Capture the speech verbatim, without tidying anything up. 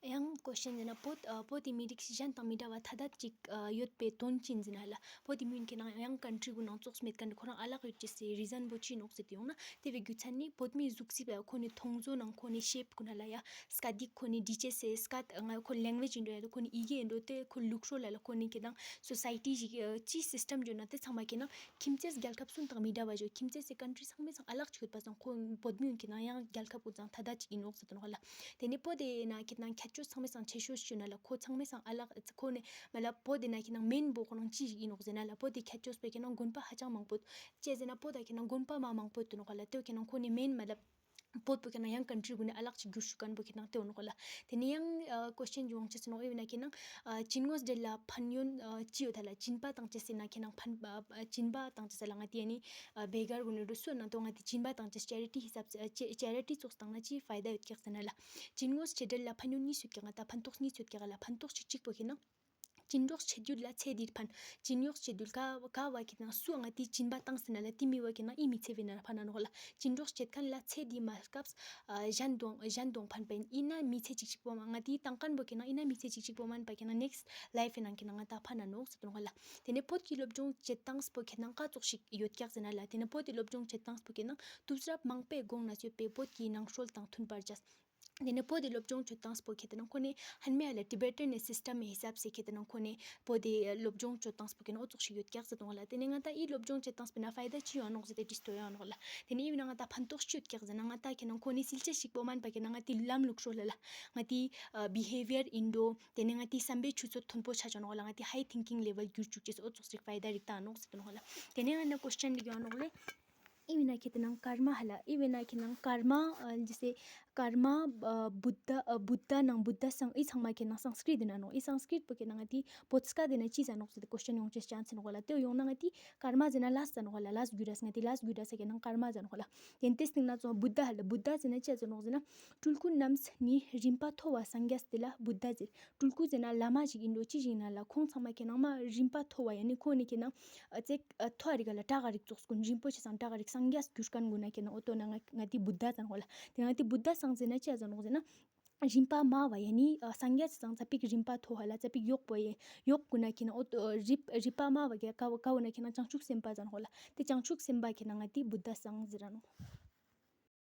ཡང་ཀོ་ཤན་ཡིན་ན་བོད་ཨ་བོད་དེ་མི་རིགས་གཞན་དང་མི་འདྲ་བ་ཐ་དད་ཅིག་ཨ་ཡོད་པའི་དོན་ཅི་ཡིན་ཟེར་ན་ལ། བོད་དེ་མི་ཡིན་ཁེ་ནང་ཡང་ཀན་ཊི་གུན་ནང་ཙོགས་མེད་ཀ་འདི་ཁོ་རང་ཨ་ལག་ཡོད་ཅེས་སི་རི་ཛན་པོ་ཅི་ནོག་ཟེར་ཏེ་ཡོང་ན། དེ་བའི་རྒྱུ་མཚན་ནི་བོད་མིའི་གཟུགས་གཟིགས་ལ་ཁོ་ནི་མཐོང་ཚོ་ནང་ཁོ་ནི་ཤེབ་གུན་ལ་ཡ་སྐད་ཡིག་ཁོ་ནི་ཌི་ཅེ་སི་སྐད་ང་ཁོ་ལེང་གུ་ཨེཇ་ཡིན་འགྲོ་ཡ་ཁོ་ནི་ཡི་གེ་ཡིན་འགྲོ་དེ་ཁོ་ལུགས་སྲོལ་ལ་ལ་ཁོ་ནི་ཁེ་ནང་སོ་སའི་ཊི་ཞིག་ཅི་སི་སི་ཊམ་བརྗོད་ན་དེ་ཚང་མ་ཁེ་ནང་ཁྱིམ་མཚེས་རྒྱལ་ཁབ་གསུམ་དང་མི་འདྲ་བ་བརྗོད། ཁྱིམ་མཚེས་སི་ཀན་ཊི་ཚང་མའི་ཚང་ཨ་ལག་ཅིག་ཡོད་པ་ཙང་ཁོ་བོད་མི་ཡིན་ཁེ་ནང་ཡང་རྒྱལ་ཁབ་གུན་ཚང་ཐ་དད་ཅིག་ཡིན་ནོག་ཟེར་ཏེ་ནོག་ལ། དེ་ནས་བོད་དེ་ན་ཁེ་ནང་ཁྱད་ཆོས་ཚང་མའི་ཚང་ཆེ་ཤོས་ཤོས་ན་ལ་ཁོ་ཚང་མའི་ཚང་ཨ་ལག་ཁོ་ནས་མ་ལ་བོད་དེ་ན་ཁེ་ནང་མེན་བོ་ཁོ་རང་ཅི་ཞིག་ཡིན་ནོག་ཟེར་ན་ལ། བོད་དེ་ཁྱད་ཆོས་པའི་ཁེ་ནང་དགོན་པ་ཧ་ཅང་མང་པོ་ཅེས་ཟེར་ན་བོད་ད་ཁེ་ནང་དགོན་པ་མ་མང་པོ་ཡོད་དེ་ནོག་ལ། དེ་ཁེ་ནང་ཁོ་ནས་མེན་མ་ལ། བོད་པོ་ཁེ་ནང་ཡང་ཀན་ཊི་གུན་ནས་ཨ་ལག་ཅིག་གྱུར་ཤུགས་ཀན་པོ་ཁེ་ནང་དེ་འོ་ནོག་ལ། དེ་ནས་ཡང་ཀོ་ཤན་ཡོང་ཅེས་ནོག་ཨེ་བེ་ན་ཁེ་ནང་ཅི་ངོས་འབྲེལ་ལ་ཕན་ཡོན་ཅི་ཡོད་ད་ལ། སྦྱིན་པ་བཏང་ཅེས་ཟེར་ན་ཁེ་ནང་ཕན་སྦྱིན་པ་བཏང་ཅེས་ལ་ང་དེ་ནི་བེ་གར་གུན་ནས་འགྲོ་སུ་ནང་དུ་ང་དེ་སྦྱིན་པ་བཏང་ཅེས་ཅེ་རི་ཊི་ཧི་སབ་ཅེ་རི་ཊི་ཙོགས་བཏང་ན་ཅི་ཕའི་ད་ཡོད་ཀྱག་ཟེར་ན་ལ། ཅི་ངོས་ཆེ་འབྲེལ་ལ་ཕན་ཡོན་གཉིས་ཡོད་ཀྱག་ང་ད་ཕན་ཐོགས་གཉིས་ཡོད་ཀྱག་ལ། ཕན་ཐོགས་ཅིག་གཅིག་པོ་ཁེ་ནང་ཅི་འགྲོགས་ཆེ་རྒྱུད་ལ་ཚེ་འདིར་ཕན། ཅི་ཉོགས་ཆེ་རྒྱུད་ཀ་ཀ་བ་ཁེ་ནང་སུ་ང་དེ་སྦྱིན་པ་བཏང་ཟེར་ན་ལ་དེ་མི་བ་ཁེ་ནང་ཨི་མི་ཚེ་བེ་ན་ཕན་ན་ནོག་ལ། ཅི་འགྲོགས་ཆེ་ཁན་ལ་ཚེ་འདི་མ་སྐབས་གཞན་དོང་གཞན་དོང་ཕན་པ་ཡིན། ཨི་ན་མི་ཚེ་ཅིག་ཅིག་པོ་མ་ང་དེ་བཏང་ཁན་པོ་ཁེ་ནང་ཨི་ན་མི་ཚེ་ཅིག་ཅིག་པོ་མན་པ་ཁེ་ནང་ནེགསི་ལའིཕ་ནང་ཁེ་ནང་ང་ད་ཕན་ན་ནོག་ཟེར་ཏེ་ནོག་ལ། དེ་ནས་བོད་ཀྱི་སློབ་སྦྱོང་བྱེད་སྟངས་པོ་ཁེ་ནང་ཀ་ཙོགས་ཤིག་ཡོད་ཀྱག་ཟེར་ན་ལ། དེ་ནས་བོད་ཀྱི་སློབ་སྦྱོང་བྱེད་སྟངས་པོ་ཁེ་ནང་དུས་རབས་མང་པོའི་གོང་ན་ཡོད་པའི་བོད་ཀྱི་ནང་སྲོལ་དང་མཐུན་པར་བྱས། དེ་ནས་བོད་དེ་སློབ་སྦྱོང་བྱེད་སྟངས་པོ་ཁེ་ཏེ་ནང་ཁོ་ནས་ཧན་མེ་ཨ་ལ་ཊི་བེ་ཊན་སི་སི་ཊམ་མི་ཧི་སབ་སེ་ཁེ་ཏེ་ནང་ཁོ་ནས་བོད་དེ་སློབ་སྦྱོང་བྱེད་སྟངས་པོ་ཁེ་ནང་ཨོ་ཙོགས་ཤིག་ཡོད་ཀྱག་ཟེར་དང་ལ། དེ་ནས་ང་ད་ཨི་སློབ་སྦྱོང་བྱེད་སྟངས་པོ་ན་ཕའི་ད་ཅི་ཡོད་ནོག་ཟེར་ཏེ་དྲིས་ཏོ་ཡོད་ནོག་ལ། དེ་ནས་ཨི་བི་ན་ང་ད་ཕན་ཐོགས་ཅི་ཡོད་ཀྱག་ཟེར་ན་ང་ད་ཁེ་ནང་ཁོ་ནས་སིལ་ཅེ་ཞིག་པོ་མན་པ་ཁེ་ནང་ང་དེ་ལམ་ལུགས་སྲོལ་ལ་ལ་ང་དེ་བི་ཧེ་བི་ཡར་ཨིན་འགྲོ། དེ་ནས་ང་དེ་བསམ་པའི་ཆུ་ཚོད་མཐོན་པོ་ཆ་ཆོག་ནོག་ལ། ང་དེ་ཧའི་ཐིང་ཀིང་ལེ་ཝལ་གྱུར་བཅུག་ཅེས་ཨོ་ཙོགས་ཤིག་ཕའི་ད་རིག་ད་ནོག་ཟེར་དང་ལ། དེ་ནས་ང་ན་ཀོ་ཤན་རིག་ཡོད་ནོག་ལེ། ཨི་བི་ན་ཁེ་ཏེ་ནང་ཀརྨ་ཧ་ལ། ཨི་བི་ན་ཁེ་ནང་ཀརྨ་ཨ་ཇེ་སེ་ཀརྨ་ཨ་བུདྡྷ་ཨ་བུདྡྷ་ནང་བུདྡྷ་སང་ཨི་ཚང་མ་ཁེ་ནང་སཾ་སྐྲྀཏ་དེ་ན་ནོག། ཨི་སཾ་སྐྲྀཏ་པོ་ཁེ་ནང་ང་དེ་བོད་སྐད་དེ་ན་ཅི་ཟེར་ནོག་ཟེར་ཏེ་ཀོ་ཤན་ཡོང་ཅེས་ཅན་ཟེར་ནོག་ལ། དེ་ཡོང་ན་ང་དེ་ཀརྨ་ཟེར་ན་ལས་ཟེར་ནོག་ལ། ལས་གུ་ར་ས་ང་དེ་ལས་གུ་ར་ས་ཁེ་ནང་ཀརྨ་ཟེར་ནོག་ལ། དེ་ནས་དེ་སྟེང་ན་ཙོ་བུདྡྷ་ཧ་ལ། བུདྡྷ་ཟེར་ན་ཅི་ཟེར་ནོག་ཟེར་ན་སྤྲུལ་སྐུ་རྣམས་ནི་རིམ་པ་མཐོ་བ་སངས་རྒྱས་དེ་ལ་བུདྡྷ་ཟེར། སྤྲུལ་སྐུ་ཟེར་ན་བླ་མ་ཞིག་ཡིན་འགྲོ་ཅི་ཞིག་ཡིན་ན་ལ་ཁོང་ཚང་མ་ཁེ་ནང་མ་རིམ་པ་མཐོ་བ་ཡ་ནི་ཁོ་ནི་ཁེ་ནང་ཨ་ཙེ་ཨ་མཐོ་བ་རིག་ལ་དྲག་རིག་ཙོགས་ཀུན་རིན་པོ་ཆེ་སང་དྲག་རིག་སངས་རྒྱས་གྱུར་ཁན་གུན་ན་ཁེ་ནང་ཨོ་ཏོ་ན་ང་ང་དེ་བུདྡྷ་ཟེར་ནོག་ལ། དེ་ང་དེ་བུདྡྷ་སང་ཟེར་ན་ཅི་ཟེར་ནོག་ཟེར་ན་རིམ་པ་དམའ་བ་ཡ་ནི་ཨ་སངས་རྒྱས་སང་ཙ་པིག་རིམ་པ་མཐོ་བ་ལ་ཙ་པིག་ཡོག་པོ་ཡ་ཡོག་གུན་ན་ཁེ་ནང་ཨོ་ཏོ་རིབ་རིམ་པ་དམའ་བ་གི་ཀ་བོ་ཀ་བོ་ན་ཁེ་ནང་བྱང་ཆུབ་སེམས་དཔའ་ཟེར་ནོག་ལ། དེ་བྱང་ཆུབ་སེམས་དཔའ་ཁེ་ནང་ང་དེ་བུདྡྷ་སང་ཟེར་ནོག།